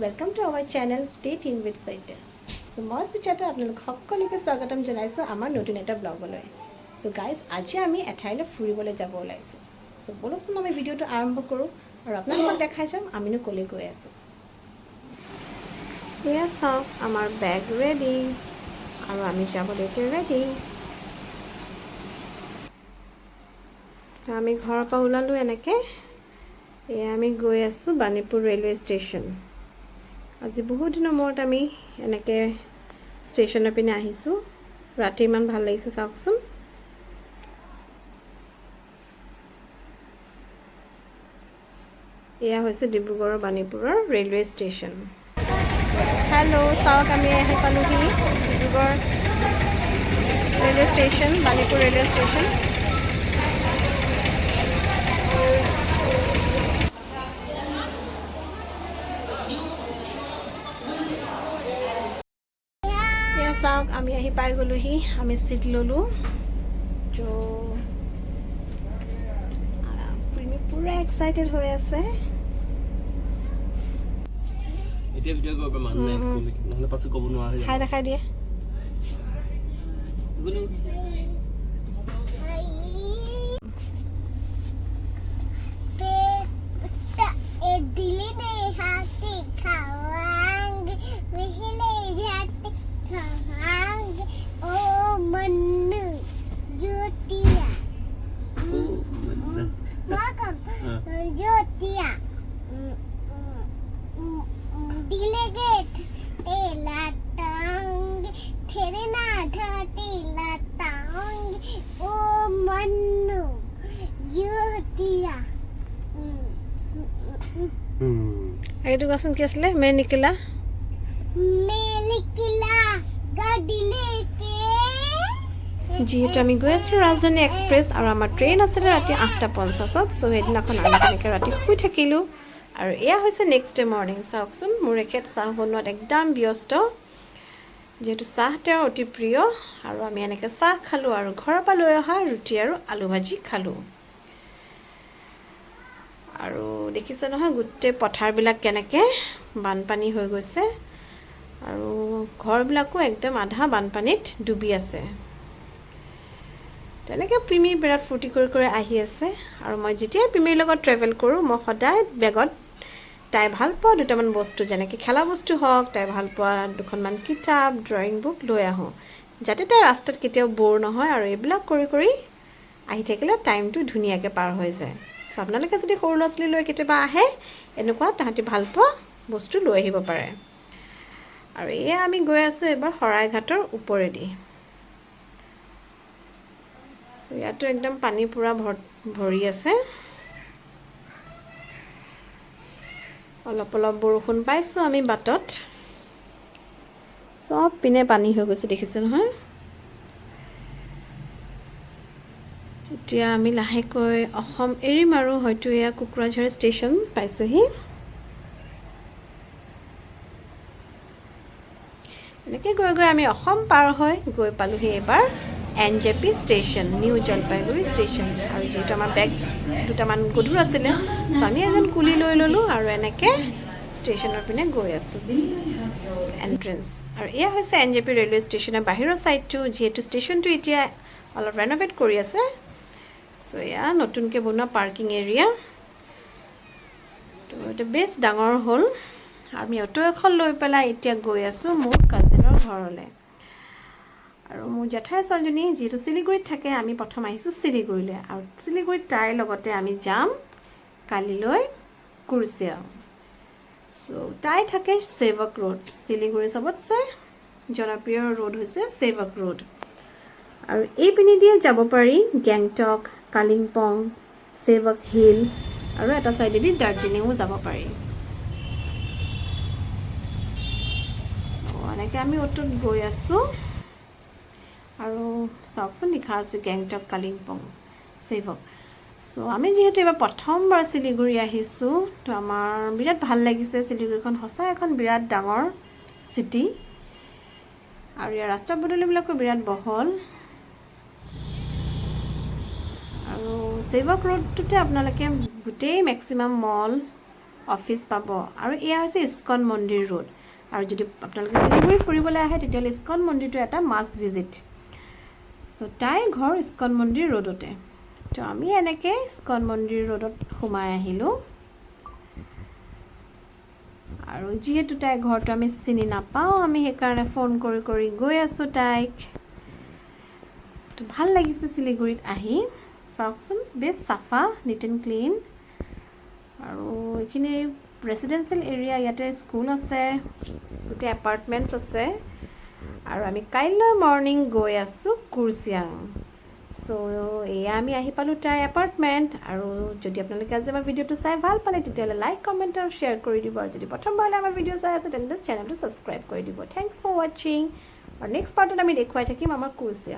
Welcome to our channel Stay Tune with Saita. So মই সুজাতা, আপোনালোক সকলোকে স্বাগতম জনাইছোঁ আমাৰ নতুন এটা ব্লগলৈ। চ' গাইজ, আজি আমি এঠাইলৈ ফুৰিবলৈ যাব ওলাইছোঁ। চ' ব'লকচোন, আমি ভিডিঅ'টো আৰম্ভ কৰোঁ আৰু আপোনালোকক দেখাই যাম আমিনো ক'লৈ গৈ আছোঁ। এয়া চাওক, আমাৰ বেগ ৰেডি আৰু আমি যাবলৈ এতিয়া ৰেডি। আমি ঘৰৰ পৰা ওলালোঁ এনেকৈ। এয়া আমি গৈ আছোঁ বাণীপুৰ ৰেলৱে ষ্টেচন। আজি বহুত দিনৰ মূৰত আমি এনেকৈ ষ্টেচনৰ পিনে আহিছোঁ। ৰাতি ইমান ভাল লাগিছে, চাওকচোন। এয়া হৈছে ডিব্ৰুগড়ৰ বাণীপুৰৰ ৰেলৱে ষ্টেচন। হেল্ল', চাওক, আমি আহি পালোহি Dibrugarh railway station, Banipur railway station. এয়া চাওক, আমি আহি পাই গ'লোহি। আমি চিট ল'লোঁ। ত' প্ৰিমি পূৰা এক্সাইটেড হৈ আছে। এতিয়া ভিডিঅ' কৰিব মানুহ নাই, নহ'লে পাছত ক'ব নোৱাৰা হৈ খাই যাব। দেখাই দিয়ে। বোলো। इडली नहीं हाथी खावांगे, महले जाते खावांगे, ओ मन्नू ज्योतिया। मगम ज्योतिया दिले गेट तेला टांग तेरे ना तेला टांग, ओ मन्नू ज्योतिया। এইটো কোৱাচোন, কি আছিলে? মে নিকিলা। मेलिकिला गाड़ी लेके। যিহেতু আমি গৈ আছিলোঁ ৰাজধানী এক্সপ্ৰেছ আৰু আমাৰ ট্ৰেইন আছিলে ৰাতি 8:50ত। চ' সেইদিনাখন আমি তেনেকৈ ৰাতি শুই থাকিলোঁ আৰু এয়া হৈছে নেক্সট ডে মৰ্ণিং। চাওকচোন, মোৰ এখেত চাহ বনোৱাত একদম ব্যস্ত, যিহেতু চাহ তেওঁৰ অতি প্ৰিয়। আৰু আমি এনেকৈ চাহ খালোঁ আৰু ঘৰৰ পৰা লৈ অহা ৰুটি আৰু আলু ভাজি খালোঁ। আৰু দেখিছে নহয়, গোটেই পথাৰবিলাক কেনেকৈ বানপানী হৈ গৈছে আৰু ঘৰবিলাকো একদম আধা বানপানীত ডুবি আছে। তেনেকৈ প্ৰিমি বিৰাট ফূৰ্তি কৰি কৰি আহি আছে। আৰু মই যেতিয়াই প্ৰিমিৰ লগত ট্ৰেভেল কৰোঁ, মই সদায় বেগত তাই ভাল পোৱা দুটামান বস্তু, যেনেকৈ খেলা বস্তু হওক, তাই ভাল পোৱা দুখনমান কিতাপ, ড্ৰয়িং বুক লৈ আহোঁ, যাতে তাই ৰাস্তাত কেতিয়াও ব'ৰ নহয় আৰু এইবিলাক কৰি কৰি আহি থাকিলে টাইমটো ধুনীয়াকৈ পাৰ হৈ যায়। চ' আপোনালোকে যদি সৰু ল'ৰা ছোৱালী লৈ কেতিয়াবা আহে, এনেকুৱা তাহাঁতি ভাল পোৱা বস্তু লৈ আহিব পাৰে। আৰু এয়া আমি গৈ আছোঁ এইবাৰ শৰাইঘাটৰ ওপৰেদি। চ' ইয়াতো একদম পানী পূৰা ভৰি আছে। অলপ অলপ বৰষুণ পাইছোঁ আমি বাটত। চব পিনে পানী হৈ গৈছে, দেখিছে নহয়। এতিয়া আমি লাহেকৈ অসম এৰিম আৰু হয়তো এয়া কোকৰাঝাৰ ষ্টেচন পাইছোঁহি। এনেকৈ গৈ গৈ আমি অসম পাৰ হৈ গৈ পালোহি এইবাৰ NJP station, new Jalpaiguri station. আৰু যিহেতু আমাৰ বেগ দুটামান গধুৰ আছিলে, চ' আমি এজন কুলি লৈ ল'লোঁ আৰু এনেকৈ ষ্টেচনৰ পিনে গৈ আছোঁ, এণ্ট্ৰেঞ্চ। আৰু এয়া হৈছে NJP railway ষ্টেচনৰ বাহিৰৰ ছাইডটো। যিহেতু ষ্টেচনটো এতিয়া অলপ ৰেন'ভেট কৰি আছে, চ' এয়া নতুনকৈ বনোৱা পাৰ্কিং এৰিয়া। তো এইটো বেছ ডাঙৰ হ'ল। আমি অ'টো এখন লৈ পেলাই এতিয়া গৈ আছোঁ মোৰ কাজিনৰ ঘৰলৈ। আৰু মোৰ জেঠাই ছোৱালীজনী যিহেতু শিলিগুৰিত থাকে, আমি প্ৰথম আহিছোঁ শিলিগুৰিলৈ আৰু শিলিগুৰিত তাইৰ লগতে আমি যাম কালিলৈ কুৰ্চিয়াং। চ' তাই থাকে সেৱক ৰোড। শিলিগুৰি চবতছে জনপ্ৰিয় ৰোড হৈছে সেৱক ৰোড। আৰু এই পিনে দিয়ে যাব পাৰি গেংটক, কালিম্পং, সেৱক হিল আৰু এটা ছাইডেদি দাৰ্জিলিঙো যাব পাৰি। এনেকৈ আমি অ'টোত গৈ আছোঁ আৰু চাওকচোন, লিখা আছে গেংটক, কালিম্পং, সেৱক। চ' আমি যিহেতু এইবাৰ প্ৰথমবাৰ শিলিগুৰি আহিছোঁ, তো আমাৰ বিৰাট ভাল লাগিছে। শিলিগুৰিখন সঁচাই এখন বিৰাট ডাঙৰ চিটি আৰু ইয়াৰ ৰাস্তা পদূলিবিলাকো বিৰাট বহল। আৰু সেৱক ৰোডটোতে আপোনালোকে গোটেই মেক্সিমাম মল, অফিচ পাব। আৰু এয়া হৈছে ইস্কন মন্দিৰ ৰোড। আৰু যদি আপোনালোকে শিলিগুৰি ফুৰিবলৈ আহে, তেতিয়াহ'লে ইস্কন মন্দিৰটো এটা মাষ্ট ভিজিট। চ' তাইৰ ঘৰ ইস্কন মন্দিৰ ৰোডতে। তো আমি এনেকৈ ইস্কন মন্দিৰ ৰোডত সোমাই আহিলোঁ। আৰু যিহেতু তাইৰ ঘৰটো আমি চিনি নাপাওঁ, আমি সেইকাৰণে ফোন কৰি কৰি গৈ আছোঁ তাইক। তো ভাল লাগিছে শিলিগুৰিত আহি। চাওকচোন, বেছ চাফা, নিট এণ্ড ক্লিন। আৰু এইখিনি ৰেচিডেঞ্চিয়েল এৰিয়া, ইয়াতে স্কুল আছে, গোটেই এপাৰ্টমেণ্টছ আছে। আৰু আমি কাইলৈ মৰ্ণিং গৈ আছোঁ কুৰ্চিয়াং। চ' এয়া আমি আহি পালোঁ তাইৰ এপাৰ্টমেণ্ট। আৰু যদি আপোনালোকে আজি আমাৰ ভিডিঅ'টো চাই ভাল পালে, তেতিয়াহ'লে লাইক, কমেণ্ট আৰু শ্বেয়াৰ কৰি দিব। আৰু যদি প্ৰথমবাৰলৈ আমাৰ ভিডিঅ' চাই আছে, তেন্তে চেনেলটো ছাবস্ক্ৰাইব কৰি দিব। Thanks for watching. আৰু নেক্সট পাৰ্টত আমি দেখুৱাই থাকিম আমাৰ কুৰ্চিয়াং।